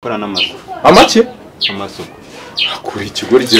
Gukora n'amasuku. Amaki? Amasuku. Kuri ikigoryi.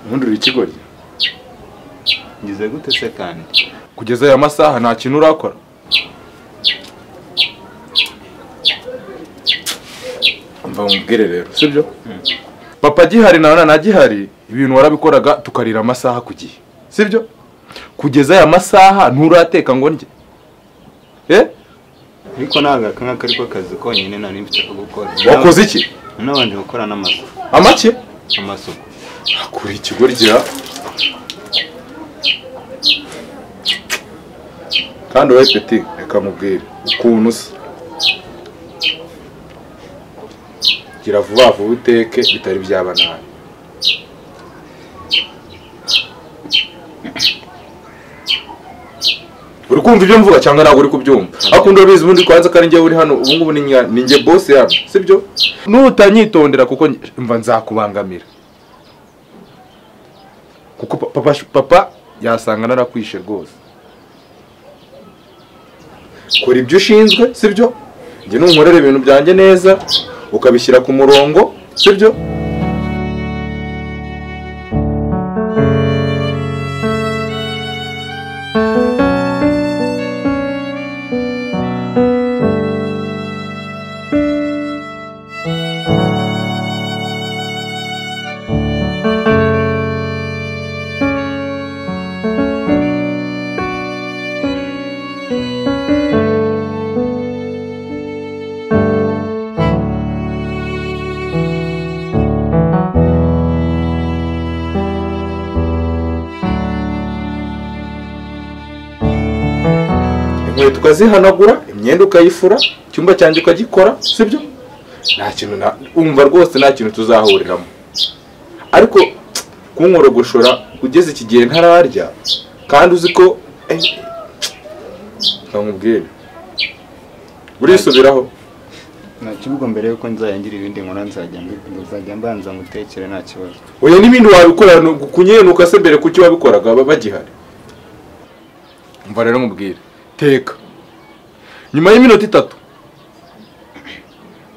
Ubundi uri ikigoryi. Ngize gute se kandi? Kugeza aya masaha nta kintu urakora. Mva mubwire rero, sibyo? Papa gihari na nana gihari, ibintu warabikoraga tukarira amasaha ku gihe. Sibyo? Kugeza aya masaha nturateka ngo ndye. Eh? Ariko nanga kanka kariko kazi konyine nari mfite ko gukora. Wakoze iki? Nabanje gukora n'amasuku. Amaki? Amasuku. Kuri ikigoryi. Kandi wowe peti reka mubwire ukuntu usa. Gira vuba vuba uteke bitari byaba nabi. Uri kumva ibyo mvuga cyangwa ntabwo uri kubyumva? Akunda urabizi ubundi kwanza kandi njye uri hano ubu ngubu ni njye boss yabo, sibyo? Nutanyitondera kuko mva nzakubangamira. Kuko papa yasanga narakwishe rwose. Kora ibyo ushinzwe, sibyo? Njye nunkorera ibintu byanjye neza ukabishyira ku murongo, sibyo? Inkweto ukazihanagura, imyenda ukayifura, icyumba cyanjye ukagikora, sibyo? Nta kintu umva rwose nta kintu tuzahuriramo. Ariko kunkorogoshora ugeze iki gihe ntararya kandi uzi ko nkubwire urisubiraho. Nta kibugo mbere yuko nzayangira ibindi nkora nzajya mbanza ngutekere nta kibazo. Oya n'ibindi wabikora kunyenuka se mbere kuki wabikoraga bagihari. Umva rero nkubwire, teka nyuma y'iminota 3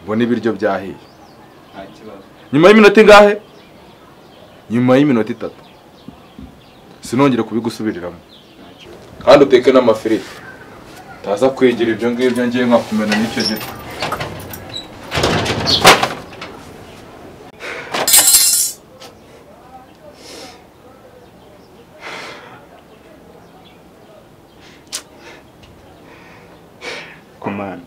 mbona ibiryo byahiye. Nyuma y'iminota ingahe? Nyuma y'iminota 3 sinongere kubigusubiriramo. Kandi uteke n'amafiriti taza kwegera ibyo ngibyo ngiye nkakumena n'icyo gito. Komana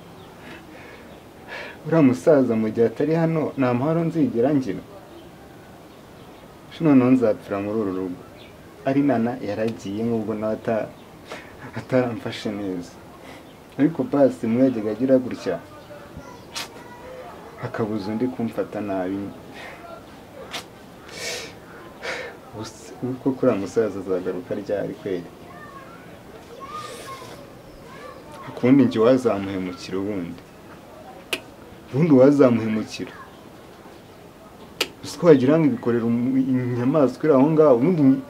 uriya musaza mu gihe atari hano nta mahoro nzigera ngira. Noneho nzapfira muri uru rugo. Ari nana yaragiye nk'ubwo nawe ataramfashe neza. Ariko basi mwajyaga agira gutya akabuza undi kumfata nabi. Kuko uriya musaza azagaruka ryari kweri? Akundi njye wazamuhemukira ubundi. Ubundi wazamuhemukira. Uko wagira ngo ibikorera inyamaswa iri aho ngaho ubundi.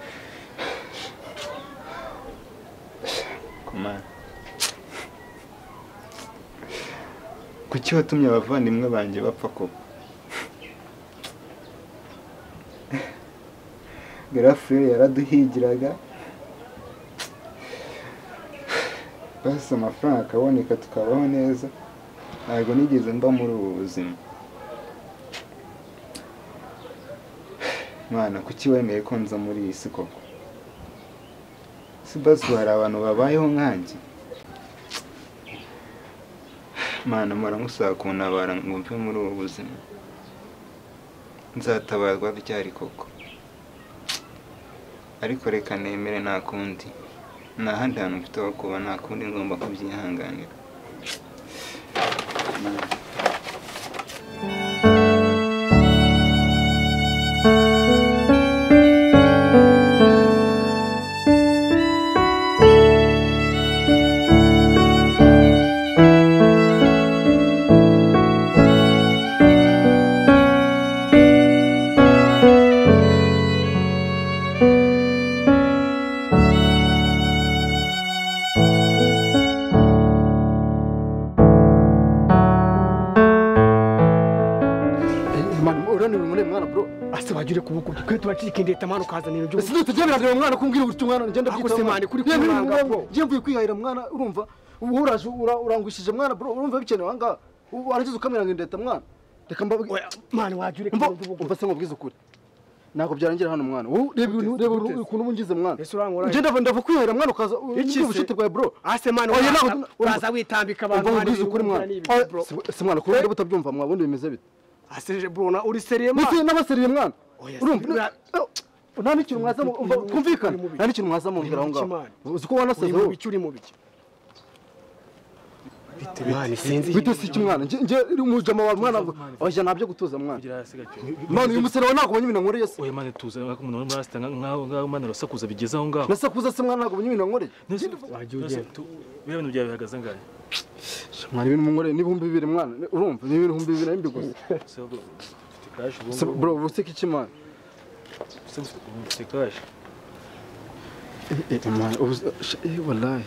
Komana, kuki watumye abavandimwe banjye bapfa koko? Garafure yaraduhigiraga basi amafaranga akaboneka tukabaho neza. Ntabwo nigeze mba muri ubu buzima. Mwana, kuki wemeye ko nza muri iyi si koko? Si basi hari abantu babayeho nkanjye? Mwana, mpora nkusaba kuntabara ngo mve muri ubu buzima. Nzatabarwa ryari koko? Ariko reka nemere nta kundi. Nta handi hantu mfite ho kuba, nta kundi ngomba kubyihanganira. Ndeta mwana ukazana ibintu byose. Ese tugiye mwana kumbwira uti mwana ngenda byita mwana kuri kuranga bro. Ngiye mvuye kwihahira mwana urumva uraje urangwishije mwana bro urumva bikenewe anga warangiza ukamera ngo ndeta mwana. Reka mbabwire mwana waje ureka umva se nkubwize ukuri. Nako byarangira hano mwana. Wowe reba ukuntu ubungize mwana. Ngenda ndava kwihahira mwana ukaza ubushite bwawe bro. Ase mwana uraza witambika abantu mwana ubwize ukuri mwana. Se mwana kuri ndabutabyumva mwa bundi bimeze bite? Ase bro na uri seriye mwana. Nise n'abaseriye mwana. Urumva nta n'ikintu mwaza twumvikana nta n'ikintu mwaza mumbwira aho ngaho uzi ko wanasaze wowe uri mu biki bite si iki mwana nge umujama wa mwana oya ntabyo gutuza mwana mwana uyu musore wawe ntabwo ubonye ibintu nkoreye se oya mwana tuza umuntu muri rasta nkaho ngaho mwana urasakuza bigeze aho ngaho nasakuza se mwana ntabwo ubonye ibintu nkoreye biriya bintu byawe bihagaze angahe mwana ibintu munkoreye ni 2000 mwana urumva ni ibintu 2000 nari mbiguze bro ubuseka iki mwana ufite cash mwana wallahi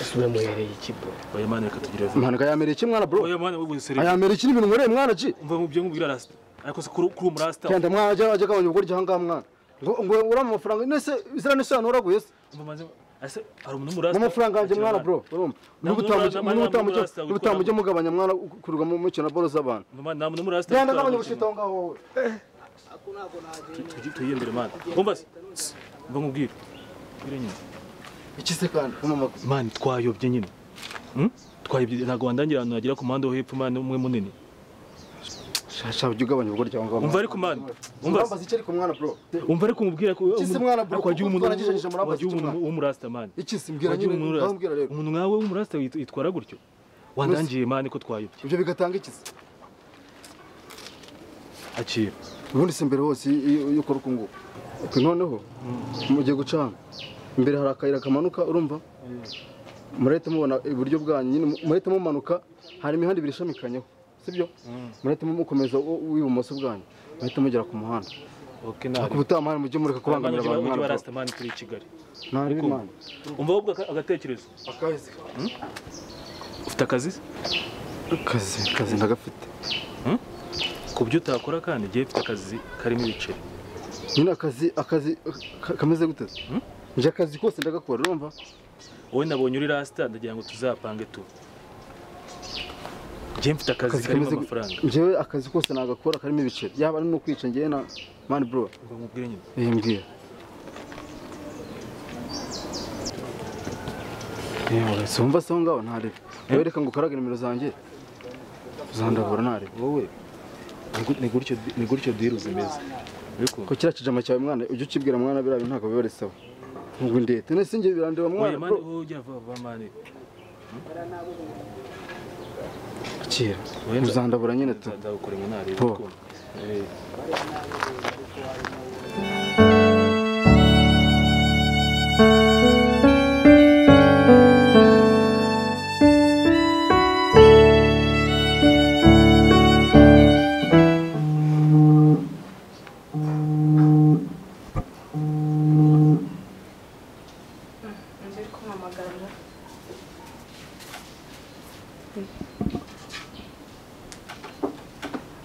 ese muhereye iki bro oya mwana reka tugire vuba mwana yamereye iki mwana bro oya mwana wowe seriye ayamereye iki n'ibintu nkoreye mwana ji umva mu byo nkubwira rasta ariko se kuri umurasta cyanda mwana ajya agabanya ubwo rya ngaha mwana ngo urama amafaranga nese izira nese hano uraguye se umva maze ese hari umuntu umurasta amafaranga yanjye mwana bro urumva n'ubutamuje mugabanya mwana kuruga mu mukino boro z'abantu nta muntu umurasta genda gabanya ubushita aho ngaho wowe tuyendere mwana umva se umva nkubwire nyine iki se kandi mwana twayobye nyine twayobye ntabwo wandangira ahantu hagera ku muhanda wo hepfo mwana umwe munini shasha ujye ugabanya ubwo ryawe ngaho umva ariko mwana umva iki ariko mwana bro umva ariko nkubwira ko iki se mwana bro wagiye umuntu w'umurasta mwana iki se mbwira nyine mbwira rero umuntu nkawe w'umurasta yitwara gutyo wandangiye mwana ko twayobye ibyo bigatanga iki se akira ubundi se mbere hose iyo ukora uko nguko noneho mugiye gucana imbere hari akayira kamanuka urumva murahita mubona iburyo bwanyu nyine murahita mumanuka hari imihanda ibiri ishamikanyeho sibyo murahita mukomeza w'ibumoso bwanyu murahita mugera ku muhanda okay ubutaha mwana mujye mureka kubangamira abantu mwana barasta mwana turi i Kigali ntari bimana umva ahubwo agatekerezo akazi ufite akazi akazi ndagafite ku byo utakora kandi igihe ufite akazi karimo ibiceri nyine akazi kameze gute nje akazi kose ndagakora urumva wowe nabonye uri rasta ndagira ngo tuzapange tu ngiye mfite akazi karimo amafaranga njyewe akazi kose nagakora karimo ibiceri yaba ari no kwica ngiye na man bro nkubwire nyine mbwira yewe sumva se ngaho ntarebe wowe reka ngo ukarage nimero zanjye uzandabura ntarebe wowe ni gutyo deal zimeze ko kiriya kijama cyawe mwana ujye ukibwira mwana biriya bintu ntabwo biba ari sawa ngo ndete nese ngiye birandeba mwana bro ujya vuba mwana akira uzandabura nyine tu ndagukora ngo ntarebe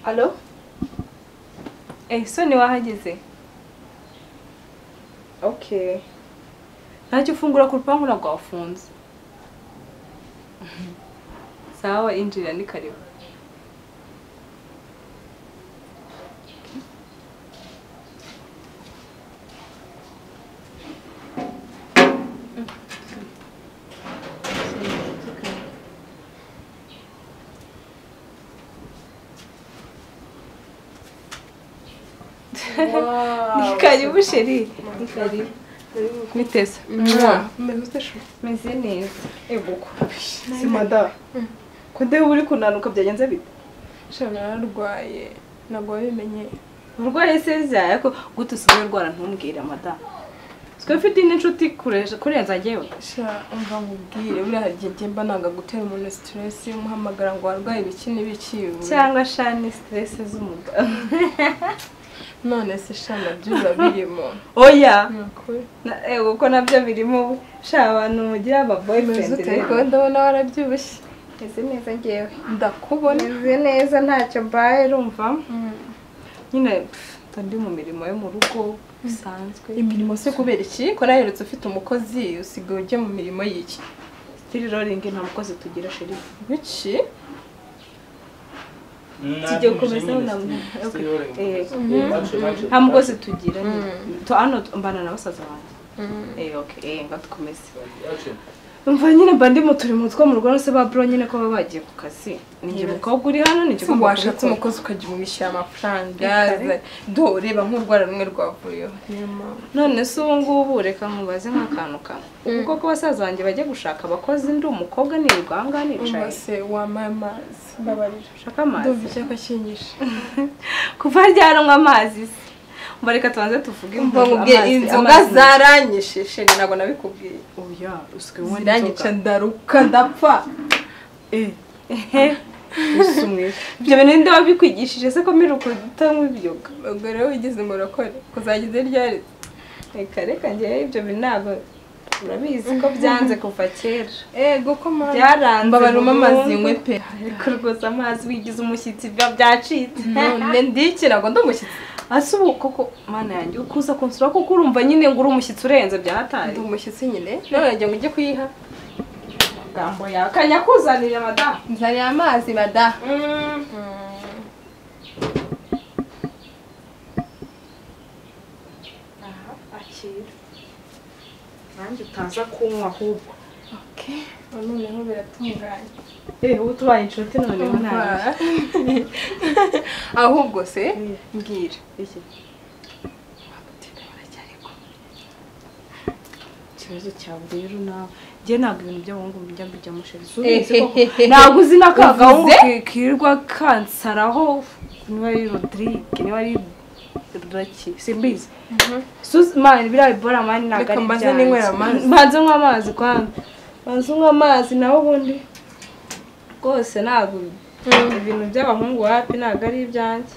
Allo? Soni wahageze? Okay. Ntacyo ufungura ku rupangu ntabwo wafunze. Sawa injira ni karibu. Wow. Ni karibu sheri. Ni karibu. Mitese. Meze neza. Ebuko. Si mada. Ko nde uri kunanuka byagenze bite? Sha nararwaye. Ntabwo wabimenye. Urwaye se zaya ko gute usigaye urwara ntumbwira mada. Siko mfite n'inshuti kurenza njyewe. Sha umva nkubwire buriya hari igihe mba nanga gutera umuntu stress umuhamagara ngo warwaye ibiki n'ibiki. Cyangwa sha ni stress z'umugabo. None se sha nabyo birimo. Oya. Ego ko nabyo birimo. Sha abantu mugira aba boyfriend rero ndabona warabyibushye. Meze neza ngewe. Ndakubona. Meze neza ntacyo mbaye urumva. Nyine ndi mu mirimo yo mu rugo bisanzwe. Imirimo se kubera iki? Ko naherutse ufite umukozi usigaye ujya mu mirimo y'iki? Still rolling nta mukozi tugira sheri. Biki? Tujye gukomeza na nta mukozi tugira. To hano mbana na basaza banjye. Okay, ngatukomeze. Umva nyine mba ndi mu turimo two mu rugo nose ba bro nyine ko baba bagiye ku kazi. Ninjye mukobwa uri hano ninjye ugomba washatse umukozi ukajya umwishyura amafaranga. Do reba nk'urwara rumwe rwavuyeho. None se ubu ngubu reka nkubaze nk'akantu kamwe. Ubwo ko basaza banjye bajya gushaka abakozi ndi umukobwa nirirwa aha ngaha nicaye. Umva se wampaye amazi mbabarira. Ushaka amazi? Ndumva icyaka kinyishe. Kuva ryaranywa amazi se. Mbareka tubanze tuvuge imvugo inzoga zaranyishe sheri ntabwo nabikubwiye. Oya usigaye unywa inzoga ndaruka ndapfa. Usumwe ibyo bintu ninde wabikwigishije se ko miruko utanywa ibyoga? Ubwo rero wigize murokore kuzagize ryari? Reka reka njye ibyo bintu ntabwo urabizi ko byanze kuva kera. Ego ko mama byaranze mbabaruma amazi nywe pe. Ariko rwose amazi wigize umushyitsi byacitse. None ndikira ngo ndi umushyitsi. Ase ubu koko mana yanjye ukuza kunsura kuko urumva nyine ngo uri umushyitsi urenze byahatari. Ndi umushyitsi nyine none nagira ngo ujye kuyiha. Gambo yawe kanyakuzanira mada. Nzanira amazi mada. Aha akira. Nanjye utaza kunywa ahubwo. Okay, noneho biratunganye. Ubu tubaye inshuti noneho nawe. Ahubwo se mbwira iki? Ikibazo cyawe rero nawe. Njye ntabwo ibintu by'abahungu njya mbijyamo sheri. Ntabwo uzi n'akagahungu kirirwa kansaraho niba ari Rodrigue niba ari Raki simbizi. Suzi man biriya bora man ntabwo ari ibyanjye. Mbanze nywa amazi kwanza. Mbanze unywa amazi nawe ubundi rwose ntabwo ibintu by'abahungu wapi ntabwo ari ibyanjye.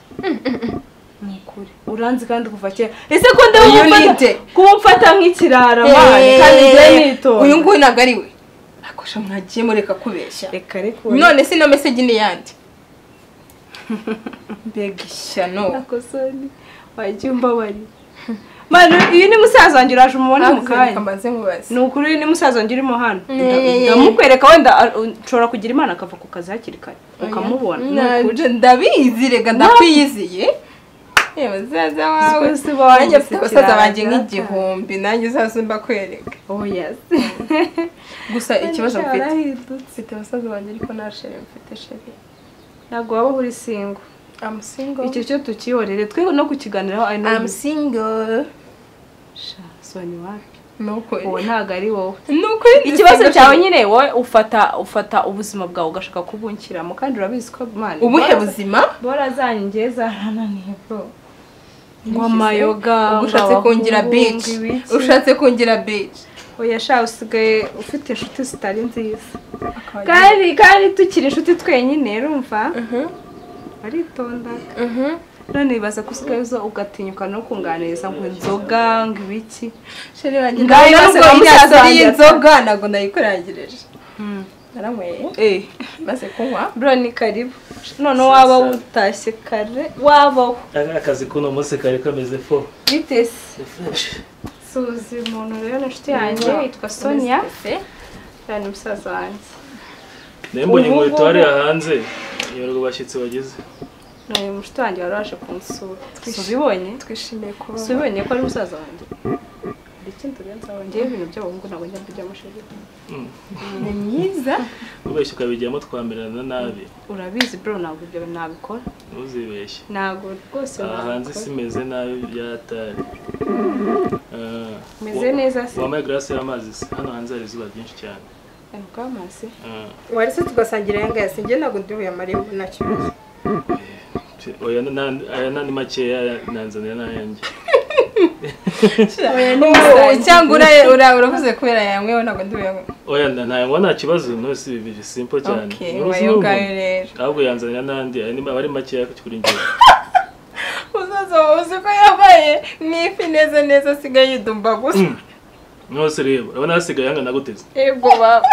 Ni ukuri uranzi kandi kuva kera. Ese ko ndabumfata kumfata nk'ikirara man kandi njye nitonda. Uyu nguyu ntabwo ari we. Akosha mwagiye mureka kubeshya. Reka reka. None se ino message ni yandi. Mbega ishyano. Akosoni wagiye umbabarira. Manu uyu ni musaza wanjye uraje umubone mu kanya. Ni ukuri uyu ni musaza wanjye urimo hano. Ndamukwereka wenda nshobora kugira Imana akava ku kazi hakiri kare ukamubona. Ndabizi rega ndakwiyiziye. Musaza wawe nanjye mfite abasaza banjye nk'igihumbi nanjye uzaze mbakwereka. Oh yes. Gusa ikibazo mfite abasaza banjye ariko nta sheri mfite sheri. Ntabwo waba uri single. I'm single. Icyo cyo tukihorere twe no kukiganiraho. I know. I'm single. Sha soni wapi? Nuko uwo ntago ari wowe. Nuko ikibazo cyawe nyine wowe ufata ubuzima bwawe ugashaka kubunkiramo kandi urabizi ko man ubuhe buzima bora zanjye zarananiye bro. Ngo amayoga ushatse kungira bitch. Ushatse kungira bitch. Oya sha usigaye ufite inshuti zitari nziza. Kandi tukiri inshuti twenyine urumva? Aritonda. None ibaza kusigaye uza ugatinyuka no kunganiriza ngo inzoga ngo ibiki. Sheri wanjye ngaho inzoga ntabwo nayikurangirije. Naranyweye. Maze kunywa. Bro ni karibu. None waba utashye kare wabaho. Akazi kuno munsi kare kameze fo. Bitese. Suzi umuntu rero inshuti yanjye yitwa Sonia. Yani musaza wanjye. Nembonye inkweto hariya hanze. Yorgo bashyitsi bageze. Nawe mushuti wanjye wari waje kunsura. Subibonye? Twishimiye kuba. Subibonye ko ari musaza wanjye. kindi urenzaho ngewe ibintu by'abahungu ntabwo njya mbijyamo chéri. Ni myiza. Ubeshye ukabijyamo twamerana nabi. Urabizi bro ntabwo ibyo nabikora. Ntuzibeshye. Ntabwo rwose nabikora. Hanze isi imeze nabi byatari. Meze neza se. Wampaye glace y'amazi se. Hano hanze hari izuba ryinshi cyane. Amazi. Wari se tugasangira aya ngaya sinjye ntabwo ndi buyamaremo nta kibazo. Oya aya nandi makeya nanzanira n'ayanjye. Cyangwa uravuze kubera yanyweho ntabwo ndi buyanywe. Oya ntayanywa nta kibazo no si biri simple cyane. Ahubwo yanzanira n'andi aba ari makeya kuri njye. Uzaza uzi ko yabaye n'ifi neza neza asigaye yidumba gusa. Nose rero urabona hasigaye angana guteze. Yego baba.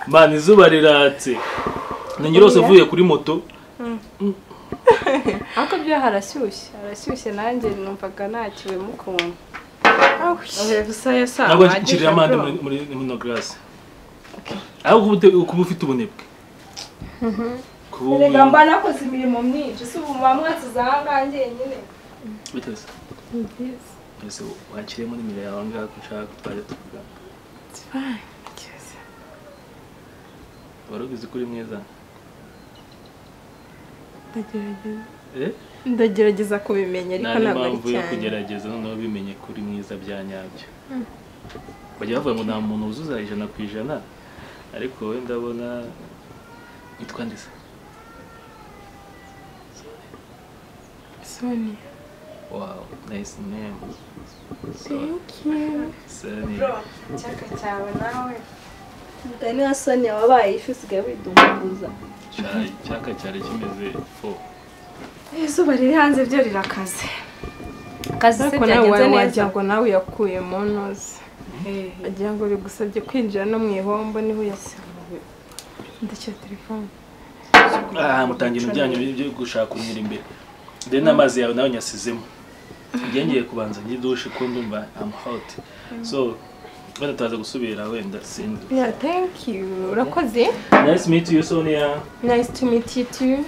Man izuba riratse. Ninjye uvuye kuri moto. Ariko byo harashyushye harashyushye nanjye numvaga nakiwe mukuntu. Ntabwo nshyirira amande muri no glace. Ahubwo kuba ufite ubunebwe. Reka mba nakoze imirimo myinshi si ubu muba mwasize aha ngaha njyenyine. Biteze. Ese wakiremo nimero yawe ngaha ko nshaka ko twajya tuvugana. Wari ubizi ko uri mwiza? Ndagerageza. Ndagerageza kubimenya ariko ntabwo ari cyane. Nta kugerageza noneho bimenye kuri mwiza bya nyabyo. Bajya bavuga ngo nta muntu wuzuza 100% ariko wowe ndabona witwa nde se? Sonia. Wow, nice name. Thank you. Sonia. Bro, cyaka cyawe nawe. Mugani wa Sonia wabaye ifi usigaye widumbuza. Cyaka cyari kimeze fo. Izuba riri hanze byo rirakaze. Akazi se byagenze neza. Wagira ngo nawe yakuye mu ntozi. Wagira ngo bigusabye kwinjira no mu ihombo niho yasamuwe. Ndacyo telefone. Mutangira ibyanyu byo gushaka umwira imbere. Then amazi yawe nawe nyasizemo. Ngiye kubanza njye dushe ko ndumva I'm hot. So wenda tutaza gusubira wenda sindi. Yeah, thank you. Urakoze. Nice to meet you Sonia. Nice to meet you too.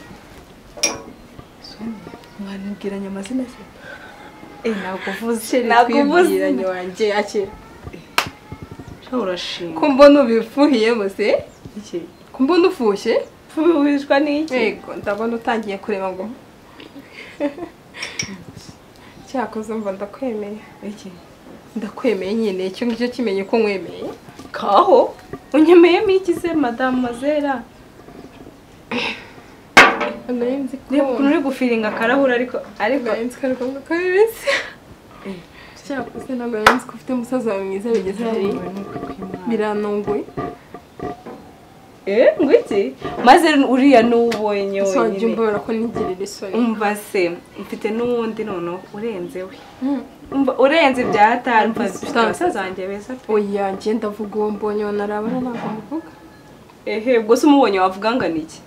Mwanibwiranye amazina se? Nakuvuze. Nakuvuze wanjye akira. Urashinga. Ko mbona ubifuhiyemo se? Iki? Ko mbona ufushye? Fuhishwa n'iki? Yego, ndabona utangiye kureba ngo cyakoze mva ndakwemeye. Iki? Ndakwemeye nyine icyo ngicyo kimenye ko nkwemeye. Kaho? Unyemeyemo iki se Madame Mazera? Niba ukuntu uri gufiringa akarahuri ariko nzi ko ariko kabibise. Cyakoze ntabwo nzi ko ufite umusaza wawe mwiza bigeze hari biranunguye. Ngo iki? Maze uriya n'ubonye wenyine. Wajya umbabara ko nigirira isoni. Umva se mfite n'uwundi noneho urenze we. Umva urenze ibya hatari mva mfite abasaza banjye beza pe. Oya njye ndavuga uwo mbonye narabara ntabwo muvuga. Ehe ubwo se umubonye wavuga ngana iki?